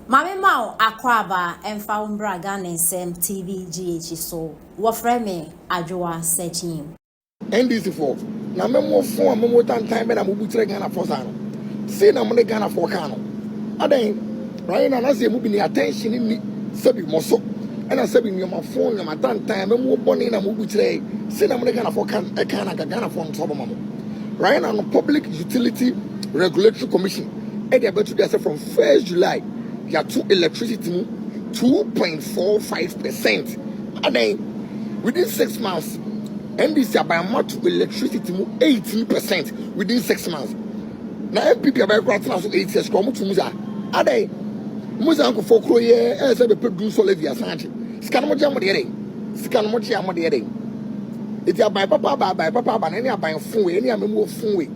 Maame ma wo akwaaba mfa wo mbra Ghana Nsɛm TV GH so. Wɔfrɛ me Adwoa Sekyim. NDC foɔ na me mo fo a me mo tantan bɛ na mo bu kyerɛ Ghana foɔ saa no sei na mo ne Ghana foɔ kaa no adɛn right now na sɛ mo bi ne attention ni sɛbi mo so ɛna sɛbi nneɛma fo nneɛma tantan me mo bɔne na mo bu kyerɛ sei na mo ne Ghana foɔ kan ɛka na nka Ghana foɔ nto ɔbɛma mo right now no Public Utility Regulatory Commission ɛde abɛto dwa sɛ from 1st July yɛato electricity mu 2.45%. Adɛn, within 6 months NDC aban to electricity mu 18% within 6 months, na NPP aban koraa tena so 8 years koraa ɔmo tu mu saa. Adɛn, mo san nkɔfɔ kuro yɛ ɛyɛ sɛ bɛpɛ dum sɔ levy asan agye sika no. Mo gye mo deɛ dɛ sika no mo gye a mo deɛ dɛ eti aban papa aba, aban papa aba na ɛne aban fun wei ɛne amamuo fun wei.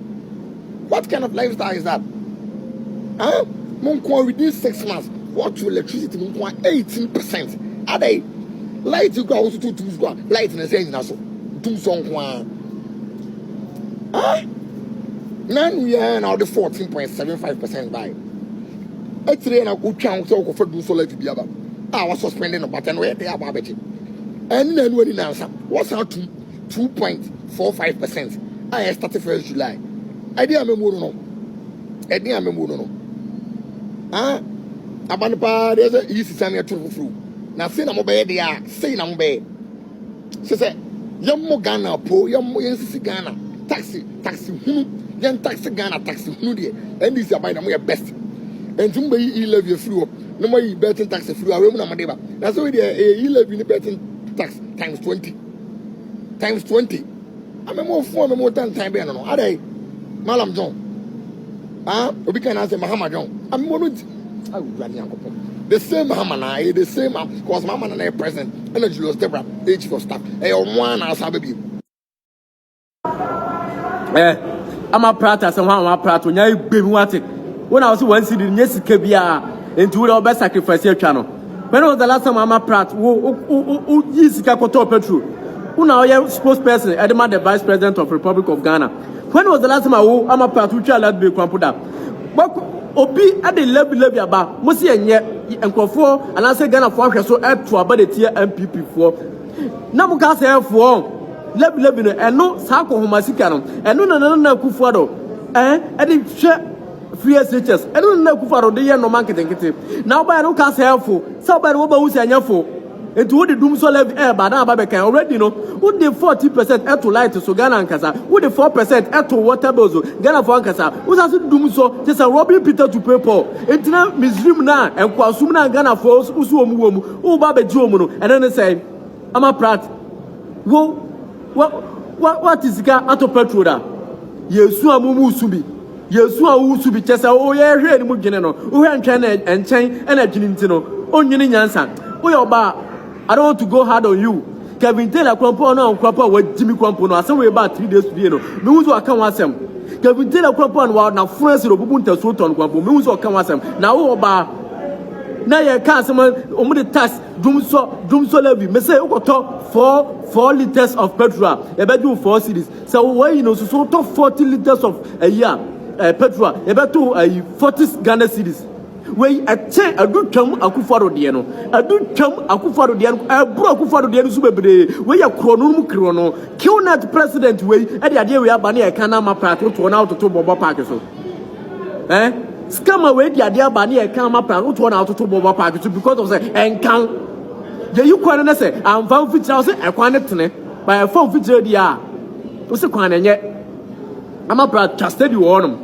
What kind of lifestyle is that, huh? Mo nko within 6 months wɔto electricity mo nko 18%. Adɛn, light kura a wosoto tum so a light na ɛsɛ nyina so tum sɔ nko ara. Ah, nanu yɛ na ɔde 14.75% by etire na wotwa ho sɛ wokɔfa dum sɔ levy bi aba a wa suspend no, but ɛno yɛ de aba abɛgye ɛne na ɛnu ani nansa wɔsan tum 2.45% a yɛ start 1st July. Ɛde amamuo no, ɛde amamuo no, ah, aba no paa deɛ sɛ yi sisa ne ɛto foforɔ na sei na mobɛyɛ deɛ a sei na mobɛyɛ sɛ yɛmmɔ Ghana po, yɛmmɔ yɛnsisi Ghana taxi, taxi hunu yɛn taxi Ghana taxi hunu deɛ NDC aban na moyɛ best. Nti mo bɛyi e-levy afiri hɔ na mo ayi betting tax afiri hɔ awɛ mu na mo de ba na sɛ deɛ ɛyɛ e-levy ne betting tax times 20 times 20. Amemo fún amemo tantan bɛn no adai Malam John, ah, obi kan na sɛ Mahama John amemo no awura Nyankopɔn, the same Mahama na ɛyɛ the same cause Mahama na ɛyɛ president ɛna Julius Debrah ɛyɛ chief of staff, ɛyɛ ɔmo a na asa abɛbie. Ama Prata sɛ hwan wa Prata onya egbe mi wate wo na wo sɛ 1 cedi nye sika biara nti wo de ɔbɛ sacrifice atwa no. When was the last time Ama Prat wo wo wo yi sika kɔtɔ petrol? Wo na ɔyɛ spokesperson ɛde ma the Vice President of Republic of Ghana. When was the last time wo Ama Prat wo twa light bill kwan da obi ɛde levy levy aba mo si ɛnyɛ nkurɔfoɔ anaasɛ Ghanafoɔ ahwɛ so ɛto aba de tie NPP foɔ na mo ka sɛ ɛfoɔ levy levy no ɛno saa akɔhoma sika no ɛno na Nana Akufo Addo ɛde hwɛ free SHS, ɛno na Nana Akufo Addo de yɛ nnɔma nketenkete na ɔbɛyɛ no ka sɛ ɛfo sɛ ɔbɛyɛ no wɔbɛhu sɛ ɛnyɛ fo. Nti wode dum sɔ levy ɛɛba na aba bɛkan already no, wode 40% ɛto light so Ghana ankasa, wode 4% ɛto water bills so Ghana fo ankasa, wosan so dum sɔ kyɛ sɛ robbing Peter to pay Paul. Nti na Misrim na nkoasum na Ghana fo woso wɔn wɔ mu woba abɛgye wɔn no ɛno ne sɛ Ama Prat wo wa wa wate sika atɔ petrol da yɛsu a mo mu su bi yɛsu a wosu bi kyɛ sɛ woyɛ hwɛ anim dwene no wohwɛ ntwɛn na nkyɛn ɛna dwene nti no ɔnwene nyansa. Woyɛ ɔbaa. I don't want to go hard on you. Kevin Taylor krampo no krampo a wagyi mi krampo no asɛm wei ba 3 days today no mehu sɛ waka ho asɛm. Kevin Taylor krampo no wa na funu asi obubu ntasuo tɔn krampo mehu sɛ ɔka ho asɛm na wo ɔbaa na yɛ ka asɛm ɔmo de tax dumsɔ dumsɔ levy mɛ sɛ wokɔtɔ 4 4 litres of petrol a yɛbɛgye wo 4 cedis sɛ wɔyi no soso wotɔ 40 litres of ayi a petrol a yɛbɛto ayi 40 Ghana cedis. Wei ɛkyɛn adu twam Akufo Addo deɛ no, adu twam Akufo Addo deɛ no, ɛboro Akufo Addo deɛ no so bebree. Wei yɛ korɔ no mu korɔ no qnet president wei ɛde adeɛ wei aba ne yɛka na Ama Pratt wotoɔ na wototo bɔbɔ park so scammer wei de adeɛ aba ne yɛka Ama Pratt wotoɔ na wototo bɔbɔ park so because of sɛ ɛnkan yɛyi kwan no ne sɛ amfa mfikyire a wɔsɛ ɛkwan ne tene ba ɛfa mfikyire deɛ a wɔsɛ kwan no nyɛ. Ama Pratt twa steady wɔ hɔnom,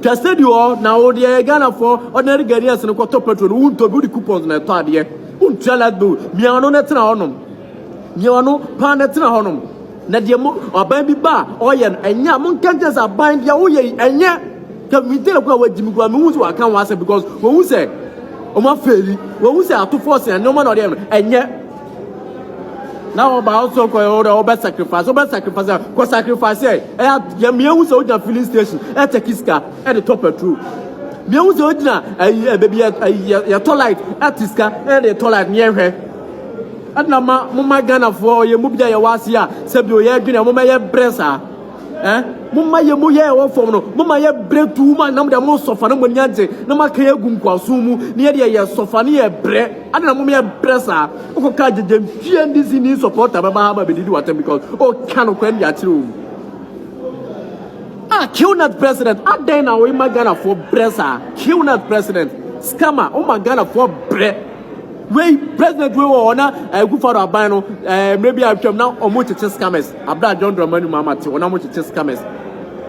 twa steady wɔ na wo deɛ Ghanafoɔ ordinary Ghanaians no kɔtɔ petrol no wontɔ bi, wode coupons na ɛtɔ adeɛ, wontua light bill. Mia no ne tena hɔnom, mia no paa ne tena hɔnom na deɛ mo aban bi ba a ɔyɛ no ɛnyɛ a monka nkyɛn sɛ aban deɛ woyɛ yi ɛnyɛ. Kevin Taylor kora wagyi mi kora mehu sɛ waka ho asɛm because wɔhu sɛ ɔmo afeeli, wɔhu sɛ ato force na nneɛma na ɔde yɛ no ɛnyɛ na ɔba ɔsɔ kɔ ɔdɔ ɔbɛ sacrifice, ɔbɛ sacrifice kɔ sacrifice ɛ ɛyɛ yɛ mmienu sɛ ogyina filling station ɛtɛki sika ɛde tɔ petrol, mmienu sɛ ogyina ɛyi ɛbɛbi ɛyi yɛtɔ light ɛte sika ɛde tɔ light ne yɛhwɛ ɛna ma mo ma Ghanafoɔ ɔyɛ mu bi a yɛwɔ ase a sɛbi oyɛ adwene mo ma yɛ brɛ saa. Eh? Momma yɛ mu yɛ ɛwɔ fam no, momma yɛ brɛ tuu ma nam deɛ mo sɔfa no mo ani agye na mo aka yɛ agu nkoasom mu na yɛ deɛ yɛ sɔfa ne yɛ brɛ. Ade na mom yɛ brɛ saa. Wokɔ ka gyegye mfie NDC ni supporter bɛba ha ba bɛdidi watam because ɔka no kwan de akyerɛ wɔn. Ah, Qnet president, adɛn na woyi ma Ghanafoɔ brɛ saa? Qnet president, scammer, woma Ghanafoɔ brɛ. Wei, president wei wɔ hɔ na Akufo-Addo aban no, eh, mmerɛ bi atwam na wɔn kyekye scammers. Abira John Dramani Mahama te hɔ na wɔn kyekye scammers.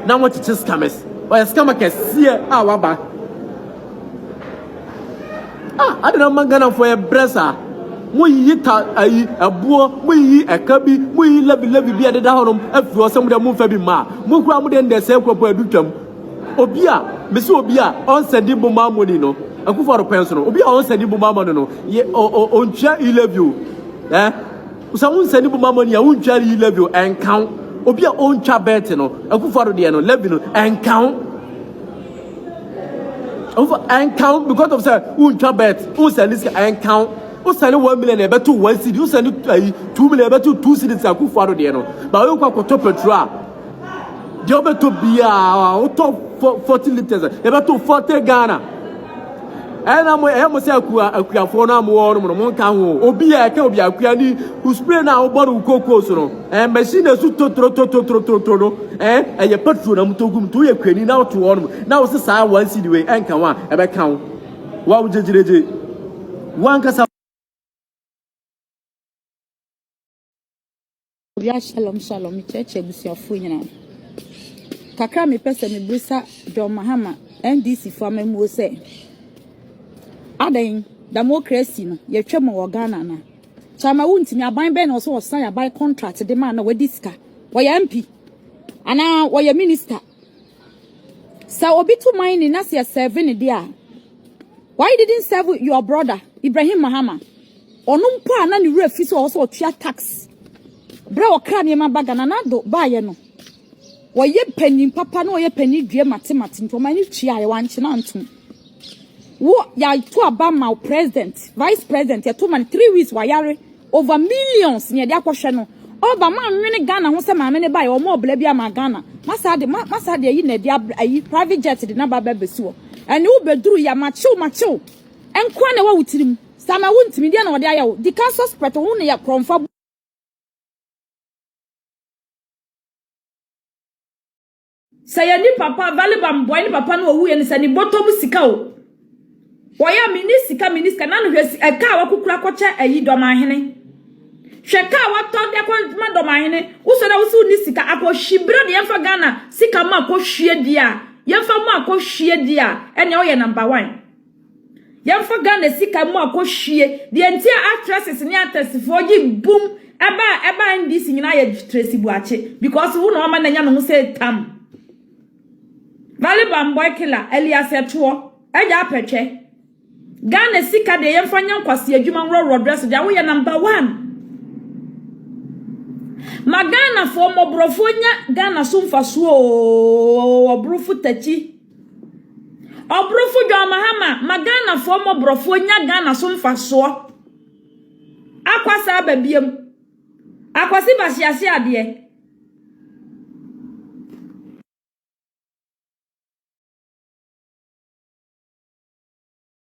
Na wɔn kyekye scammers. Ɔyɛ scammer kɛseɛ a waba. Ah, adɛn na moma Ghanafoɔ yɛ brɛ saa? Moyiyi ta ayi ɛboɔ, moyiyi ɛka bi, moyiyi levy levy bi a ɛdeda hɔnom afiri hɔ sɛ mo deɛ momfa bi mma a, mo koraa mo deɛ ndɛ sɛɛ kura po adu twam. Obi a, mese obi a ɔnsɛndi mobile money no, Akufo Addo pɛn so no, obi a ɔnsɛndi mobile money no, yɛ ɔ ɔ ɔntua e-levy o. Eh? Sɛ wonsɛndi mobile money a wontua e-levy o, ɛnka wo. Obi a ɔntwa bɛɛte no, Akufo Addo deɛ no, levy no, ɛnka wo. Nfa ɛnka wo because of sɛ wontwa bet wonsɛne sika ɛnka wo wosɛne one million ɛbɛto one cedi wosɛne ayi 2 million ɛbɛto 2 cedis. Akufo Addo deɛ no ba woyɛ kɔ akɔtɔ petrol a, deɛ wobɛtɔ biara, wotɔ 40 litres ɛbɛto 40 Ghana. Ɛna mo ɛyɛ mo sɛ akua akuafoɔ no a mowɔ hɔ nom no, monka ho. Obi a ɛka obi akua ni spray no a wobɔ no wo kokoo so no, ɛɛ machine na ɛsu totorototototoro no, ɛɛ ɛyɛ petrol na motɔ gum. Nti woyɛ kuani na woto hɔ nom na wo se saa 1 cedi wei ɛnka ho a, ɛbɛka wo wa wo gyegyeregye wankasa. Obia shalom shalom, mekyerɛkyerɛ abusuafoɔ nyinaa. Kakra mepɛ sɛ mebusa John Mahama NDC foɔ amammuo sɛ adɛn democracy no yɛtwa mu wɔ Ghana na kyama wontumi aban bɛn na ɔsɛ ɔsan aban contract de maa na wadi sika, wɔyɛ MP anaa wɔyɛ minister? Sɛ obi to mining na sɛ yɛserve ne deɛ a, why didn't serve your brother Ibrahim Mahama? Ɔno mpo a na ne werɛ fi sɛ ɔwɔ sɛ ɔtua tax berɛ a ɔkra nneɛma ba Ghana na do baayɛ no, wɔyɛ panin papa na ɔyɛ panin dua matemate nti ɔma ne tua yɛ wankyena ntom. Wo yɛato aba ma president, vice president, yɛto ma no 3 weeks wayare, over millions ne yɛde akɔhwɛ no. Ɔba ma nwene Ghana ho sɛ maame ne ba yɛ ɔmo ɔbla bi ama Ghana masa de masa de ayi na ɛde ayi private jet de naba bɛbɛsi hɔ. Ɛne wo bɛduru yɛ makyew makyew nkoa na ɛwɔ wo tirim sama wo ntumi deɛ na ɔde ayɛ wo di kan suspect wo ne yɛ korɔmfa. Sɛ yɛ ni papa Valiba mbɔe ne papa no owuiɛ no sɛ ne bɔtɔ mu sika o, wɔyɛ me ni sika, me ni sika na no. Hwɛ ɛka a wakukura kɔkyɛ ayi dɔmahene, hwɛ kaa watɔ de akɔ ma dɔmahene. Wosɔ dɛ wosi ni sika akɔhwi berɛ de yɛmfa Ghana sika mu akɔhwie di a, yɛmfa mu akɔhwie di a, ɛnea ɔyɛ number one. Yɛmfa Ghana sika mu akɔhwie deɛ nti a actresses ne artistfoɔ gye boom ɛba ɛba NDC nyinaa yɛ Tracy Buakye, because wo na ɔma n'anya ne ho sɛ tam Valley Bamboy Killer Elias Ɛtoɔ ɛgya apɛtwɛ. Ghana sika deɛ yɛmfa nyɛ nkwasi adwuma nworɔworɔ dress deɛ woyɛ number one. Ma Ghanafoɔ mmɔborɔfoɔ nya Ghana so mfasoɔ ooo. Ɔborɔfo takyi ɔborɔfo John Mahama, ma Ghanafoɔ mmɔborɔfoɔ nya Ghana so mfasoɔ. Akwa saa aba biem akwasi bahyeahye adeɛ.